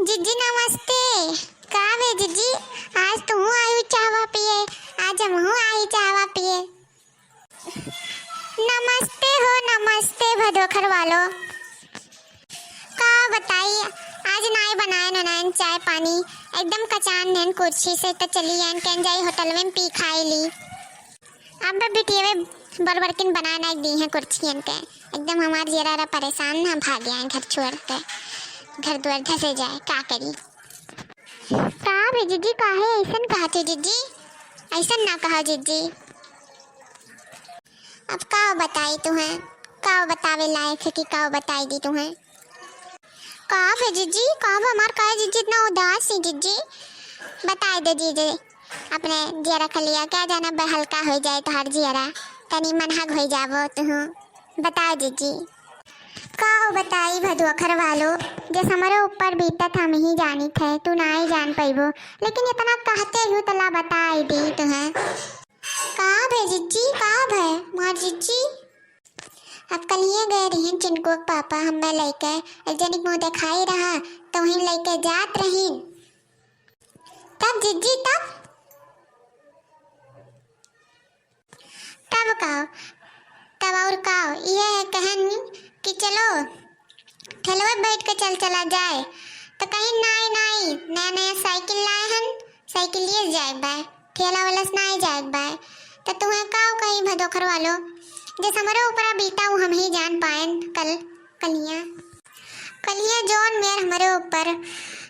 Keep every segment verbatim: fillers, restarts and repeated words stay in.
जिज्जी नमस्ते। का बे जिज्जी, आज तू आयु चाहवा पिए, आज हमहू आई चाहवा पिए। नमस्ते हो, नमस्ते भदोखर वालो। का बताई, आज नाई बनाए ननायन चाय पानी, एकदम कचान नेन कुर्सी से त चली आयन, कहन जाई होटल में पी खाई ली। अब बिटियवे बड़ बड़किन बनाए नाई दी हैं कुर्सियन के, एकदम हमार जियरा रा परेशान, हम भाग आए घर छोड़ के, घर दुआर धसे जाए, का करी। का बे जिज्जी, काहे ऐसन कहत हो जिज्जी? ऐसन ना कहा जिज्जी। अब का बताई तुहें, का बतावे लायक है कि का बताई दी तुहें? का बे जिज्जी, का बे हमार, काहे जिज्जी इतना उदास है जिज्जी? बताई दे जिज्जी, अपने जियरा खलिया, क्या जाना बे हल्का हो जाए तोहार जियरा, तनी मनहग हो जाबो तुहूँ। बताओ जिज्जी। का बताई भदोखर वालो, जस हमरे ऊपर बीतत हम ही जानित है, तू नाई जान पइबो, लेकिन इतना कहते हूँ तला बताई दी तुहें। का भे जिज्जी, का भे मार जिज्जी? अब कलिए गए रहिन चिनकुआ के पापा हमें लइके, एक जनिक मुँह देखाई रहा, तो वहीं लइके जात रहिन। तब जिज्जी, तब? तब का? तब और का? ये कहन कि चलो, ठेलवे बैठ के चल चला जाए। तो कहीं, "नाई, नाई, नया, नया साइकिल लाए हन, साइकिलिए से जाए बाय, ठेला वाला से नाई जाए बाय।" तो तुम्हें का कही भदोखर वालो, जस हमरे ऊपर बीता, वो हम ही जान पाएन कल। कलिया, कलिया जौन मेर हमरे ऊपर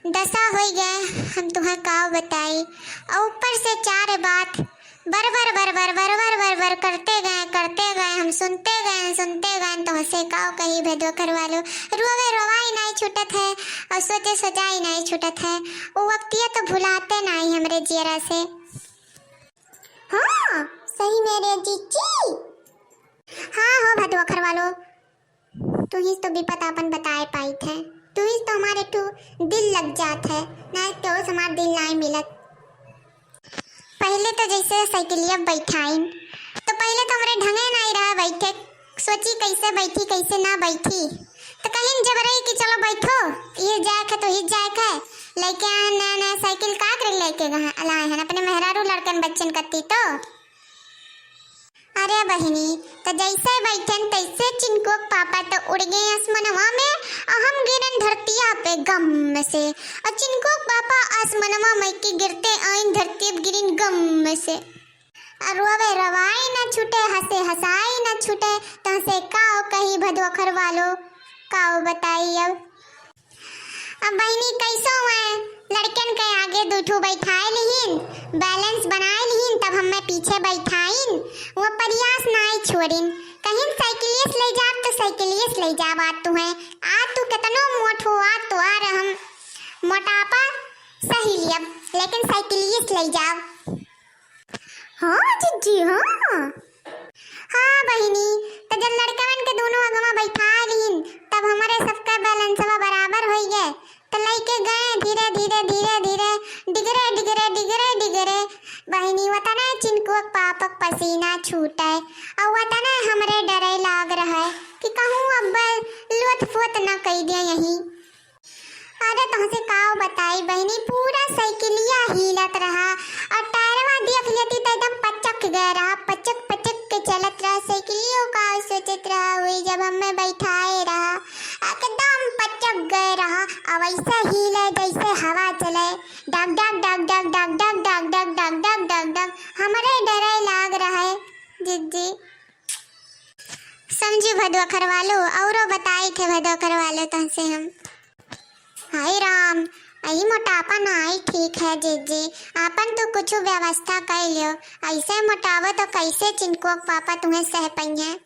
दशा होई गए, हम तुहें का बताई। और ऊपर से चार बात बर बर बर बर बर बर बर बर करते गए, करते गए, हम सुनते गए, सुनते गए, तो हंसे का कही भदोखर वालो। रोवे रोवाई नाई छूटत है और सोचे सोचाई नाई छूटत है। वो वक्तिया तो भुलाते नाई हमरे जियरा से। हाँ, सही मेरे जिज्जी। हाँ हो भदोखर वालो, तू ही तो विपत आपन बताए पाइत है, तू ही तो हमारे ठू दिल लग जात है, ना तो हमार दिल नाई मिलत। पहले तो जैसे साइकिलिया बैठाइन, तो पहले तो हमरे ढंगे नाई रहा बैठे, सोची कैसे बैठी, कैसे ना बैठी, तो कहीं जब रही कि चलो बैठो, ये जाए है तो ही जाए है, लेके आए नया नया साइकिल, का करे लेके गए, लाए हैं अपने मेहरारू लड़कन बच्चन कत्ती तो। अरे बहिनी, त जैसे बैठन तैसे चिनकुआ के पापा त उड़ गए आसमनवा में, और हम गिरन धरतिया पे गम से, और चिनकुआ के पापा आसमनवा में की गिरते आइन धरती पे गिरिन गम से। और रोवे रवाई न छूटे, हंसे हंसाई न छूटे, तहसे काव कही भदोखर वालो, काव बताई अब। अब बहिनी कैसो मैं लड़कन के आगे दू ठो बैठाए लिहिन, balance बनाए लिहिन, तब हमें पीछे बैठाइन, वो प्रयास नाई छोड़िन। कहिन साइकिलिए से ले जाब तो साइकिलिए से ले जाब, आज तू है, आज तू कितनो मोट हो, आज तो आ हम मोटापा सही लियब, लेकिन साइकिलिए से ले जाब। हाँ जिज्जी, हाँ। हाँ बहिनी, त जब लड़कवन के दोनों अगवा बैठा लीन, तब हमरे सबका बैलेंसवा बराबर होई गए। त लइके गए धीरे, धीरे, धीरे, धीरे, डिगरे, डिगरे, डिगरे, डिगरे। बहिनी, वतने चिनकुआ के पापक पसीना छूटे, और वतने हमरे डरे लाग रहे कि कहूँ अब लोथ फोत न कई दे यहीं। अरे तोहसे काव बताई बहिनी, पूरा साइकिलिया हिलत रहा और टायरवा देख लेती त एकदम पचक गए रहा, पचक पचक के चलत रहा साइकिलियो। का सोचत रहा हुई जब हमें बैठाए रहा, एकदम पचक गए रहा। और वैसे हिले जैसे हवा चले, डग डग डग डग डग डग डग डग डग डग डग डग। हमरे डरे लाग रहा है जिज्जी। समझी भदोखर वालो, औरो बताई थे भदोखर वालो तहसे हम। हाय राम, यही मोटापा ना आई ठीक है जिज्जी, आपन तो कुछ व्यवस्था कर लियो। ऐसे मोटावो तो कैसे चिनकुआ के पापा तुम्हें सह पइहें?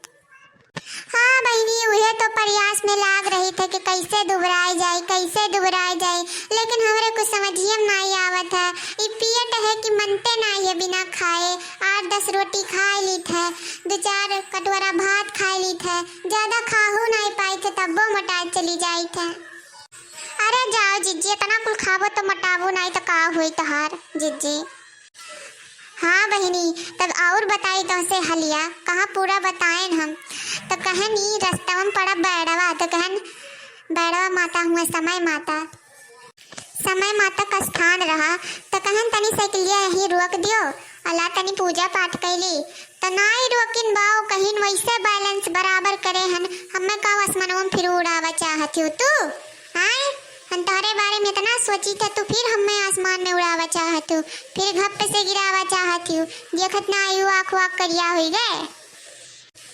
हाँ बहिनी, उहे तो प्रयास में लाग रही थे कि कैसे दुबराए जाए, कैसे दुबराए जाए, लेकिन हमरे कुछ समझिए में नाई आवत है। ई पियट है कि मनते नाई है बिना खाए, आठ दस रोटी खाए लीत है, दो चार कटोरा भात खाए लीत है, ज्यादा खाहू नाई पाइत है, तब्बो मोटाए चली जाइत है। अरे जाओ जिज्जी, इतना कुल खाबो तो मोटाबो नाई तो का होई तोहार जिज्जी। हाँ बहिनी, तब और बताई तोहसे हलिया, कहाँ पूरा बताएन हम। तो कहन ई रस्तवन पड़ा बैड़वा, तो कहन बैड़वा माता हुए समय माता। समय मातक स्थान रहा, त कहन तनी साइकिलिया यहीं रोक दियो, अला तनी पूजा पाठ कैली, त नाई रोकिन बाऊ कहिन वैसे balance बराबर करे हन, हमें का आसमानवा में फिर उड़ावा चाहत हो तू? आय, हम तोहरे बारे में इतना सोची थे, तू फिर हमें आसमान में उड़ावा चाहत हो, फिर घप से गिरावा चाहत हो, देखत ना आयु आँख वाँख करिया हुई गए।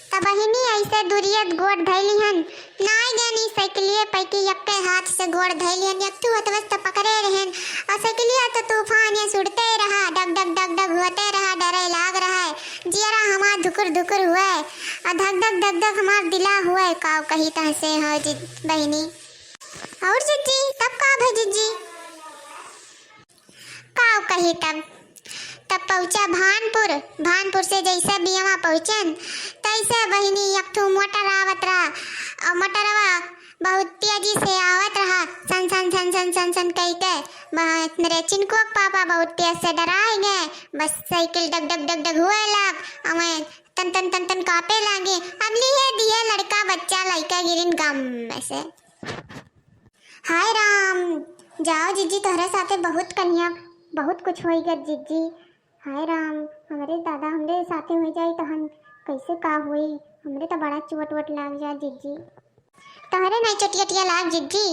त बहिनी ऐसे दूरियत गोड़ धैली हन, नाई जानी साइकिलिए पैकी यक्के हाथ से गोड़ धैली हन, यक्थू हथवस त पकड़े रहन, और साइकिलिया तो तूफान ये उड़ते रहा, डग डग डग डग होते रहा, डरे लाग रहा है, जियरा हमार धुकुर धुकुर हुए, और धक धक धक धक हमार दिला हुए, काव कही तहसे हो जि-, बहिनी। और जिज्जी, तब का भे जिज्जी? काव कही तब, तब पहुँचा भानपुर। भानपुर से जैसे बियवा पहुँचन, तैसे बहिनी एक ठो मोटर आवत रहा, और मोटरवा बहुत तेजी से आवत रहा, सन सन सन सन सन सन कह के। बा-, मेरे चिनको के पापा बहुत तेज से डराए गए, बस साइकिल डग डग डग डग हुए लाग, हमें तन तन तन तन कांपे लागे। अब लिहे दिहे लड़का बच्चा लइका गिरिन गम में से। हाय राम, जाओ जिज्जी, तोहरे साथे बहुत कन्या, बहुत कुछ होई गए जिज्जी। हाय राम, हमरे दादा हमरे साथे हो जाई तो हम कैसे का होई, हमरे तो बड़ा चोट वोट लाग जा जिज्जी। तोहरे नहीं चोटिया टिया लाग जिज्जी।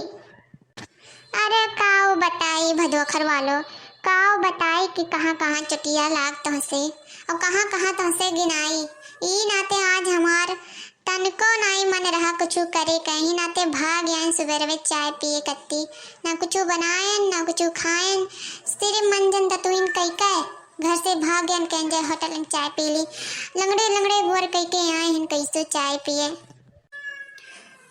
अरे काऊ बताई भदोखर वालो, काऊ बताई कि कहाँ कहाँ चोटिया लाग तोहसे और कहाँ कहाँ तोहसे गिनाई। ई नाते आज हमार तनको नाई मन रहा कुछु करे, कहीं नाते भाग आयन सुबेरवे चाय पिए कत्ती, ना कुछु बनायन, ना कुछु खायन, सिर्फ मंजन दतुइन कई के घर से भाग आयन केंजे होटल में चाय पी ली, लंगड़े लंगड़े गोर कई के आए हन कैसो चाय पिए।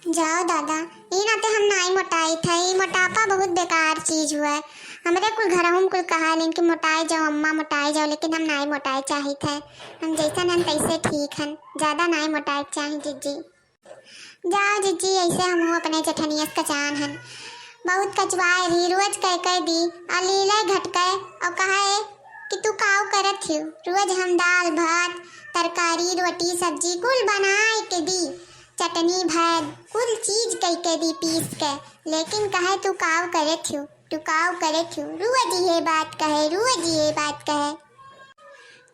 जाओ दादा, ई नाते हम नाई मोटाई थे, ई मोटापा बहुत बेकार चीज हुआ है। हमरे कुल घरहुम कुल कहा लेन कि मोटाई जाओ अम्मा, मोटाई जाओ, लेकिन हम नाई मोटाई चाहित है। हम जैसन हन तैसे ठीक हन, ज्यादा नाई मोटाई के चाही जिज्जी। जाओ जिज्जी, ऐसे हमहू अपने जेठनियस का जान हन। बहुत कचवाए रही, रोज कह कह दी, आ लीले घटके, और कहे कि तू काऊ करत हियो, रोज हम दाल भात, तरकारी, रोटी, सब्जी कुल बनाए के दी, चटनी भर, कुल चीज कह के दी पीस के, लेकिन कहे तू काऊ करत हियो, तू काऊ करत हियो, रोज ये बात कहे, रोज ये बात कहे।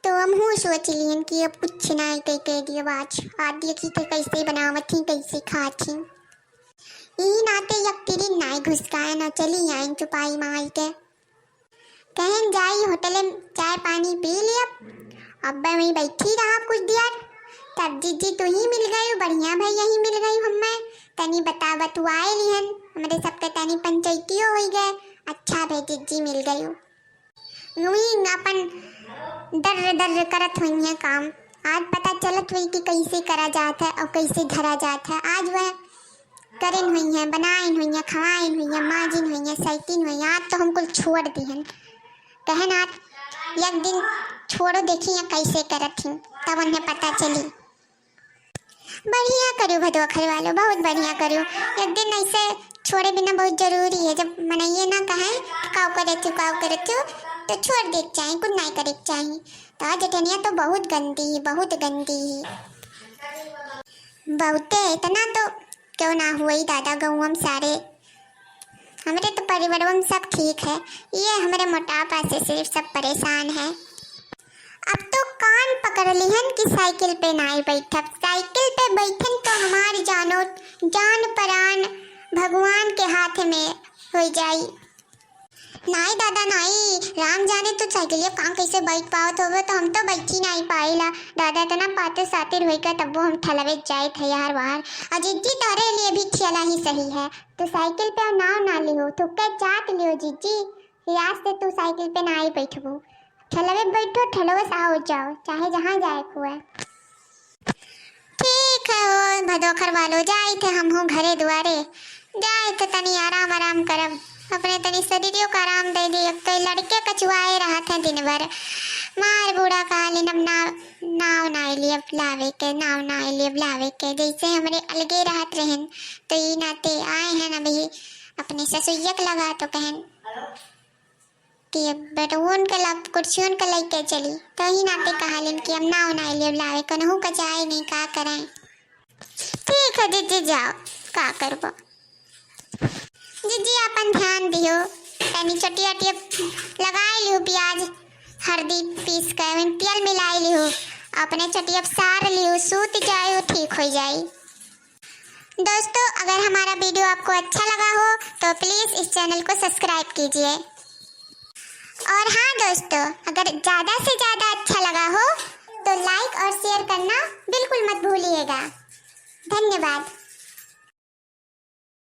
तो हमहू सोच लिहन कि अब कुछ नाई कह के दिए बात। आज देखी थे कैसे बनावत ही, कैसे खात ही। ई नाते एक तिरिन नाई घुसकाए ना चली आइन चुपाई माई के। कहन जाई होटल में चाय पानी पी लियब। अब वहीं बैठी रहा कुछ देर। तब जिज्जी तू ही मिल गई, बढ़िया भई यही मिल गई हमें। तनी बता बतुआए लिहन, हमरे सबके तनी पंचायतियो होई गए। अच्छा भई जिज्जी मिल गई। यूं ही अपन दर्र दर्र करत हुई है काम। आज पता चलत हुई कि कैसे करा जात है और कैसे धरा जात है। आज वह करिन हुई है, बनाइन हुई है, खवाइन हुई है, माजिन हुई है, सैतिन हुई है। आज तो हम कुल छोड़ दिहन। कहन आज एक दिन छोड़ो, देखी या कैसे करत ही, तब उन्हें पता चली। बढ़िया करियो भदोखर वालो, बहुत बढ़िया करियो। एक दिन ऐसे छोड़े बिना बहुत जरूरी है। जब मनइये ना कहे कि काऊ करे थू, काऊ करे थू, तो छोड़ दे के चाही, कुछ नहीं करे के चाही। तो जेठनिया तो बहुत गंदी ही, बहुत गंदी ही। बहुते, इतना तो क्यों ना हुई दादा, गौवम सारे हमरे तो परिवारों में सब ठीक है, ये हमरे मोटापा से सिर्फ सब परेशान है। अब तो कान पकड़ लिहन कि साइकिल पे नाई बैठब, साइकिल पे बैठन तो हमार जानो, जान परान भगवान के हाथ में हो जाई। नाई दादा नाई, राम जाने तू साइकिलिया कहाँ कैसे बैठ पावत होवे, तो हम तो बैठी नाई पाइला। दादा इतना पाते सातिर होई का तब्बो हम ठलवे जाए थे यार बाहर। और जिज्जी तोरे लिए भी ठेला ही सही है। तू साइकिल पे नाव ना लिहो, थुक्के चाट लियो जिज्जी। कि आज से तू साइकिल पे ना ही बैठबू, ठेलवे बैठो, ठेलवे से आओ जाओ, चाहे जहाँ जाए के हुए। ठीक है हो भदोखर वालो, जाई थे हम हूँ घरे दुआरे, जाई थे तनी आराम आराम करब, अपने तनी शरीरियों का आराम दे दी। अब तो लड़के कचुआए रहत हैं दिन भर, मार बूढ़ा कहा लेन अब ना, नाव ना लिए लावे के, नाव ना लिए लावे के, जैसे हमरे अलगे रहत रहन, तो ई नाते आए हैं अभी अपने ससुइया के लगा तो कहन कि बेटवन के लब कुर्सियन के लइके चली, तो ही नाते कहालिन कि अब नाव ना लिए लावे, कनहू का जाए नहीं, का करें। ठीक है जिज्जी, जाओ, का करबो। जिज्जी, अपन ध्यान दियो, यानी चटिया टिया लगाई लिहू, प्याज हरदी पीस के ओमें तेल मिलाई लिहू, अपने चटिया सार लिहू, सूत जाई, ठीक हो जाई। दोस्तों, अगर हमारा वीडियो आपको अच्छा लगा हो तो प्लीज इस चैनल को सब्सक्राइब कीजिए। और हाँ दोस्तों, अगर ज़्यादा से ज़्यादा अच्छा लगा हो तो लाइक और शेयर करना बिल्कुल मत भूलिएगा। धन्यवाद।